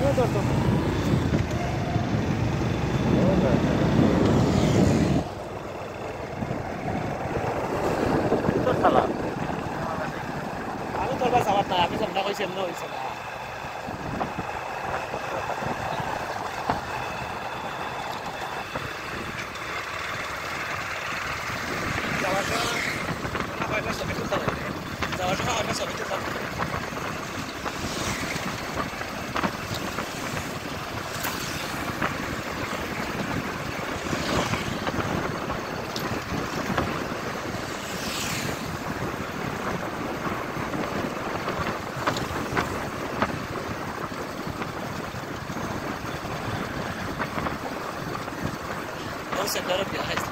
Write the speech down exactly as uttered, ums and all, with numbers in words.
আমি তোর কাছে আবার না, আমি যেমন কইছি এমন হইছে না। যাওয়ার সময় না কয়েকটা ছবি তুলতে পারবে। যাওয়ার সময় কয়েকটা ছবি তুলতে পারবে। Center of the highest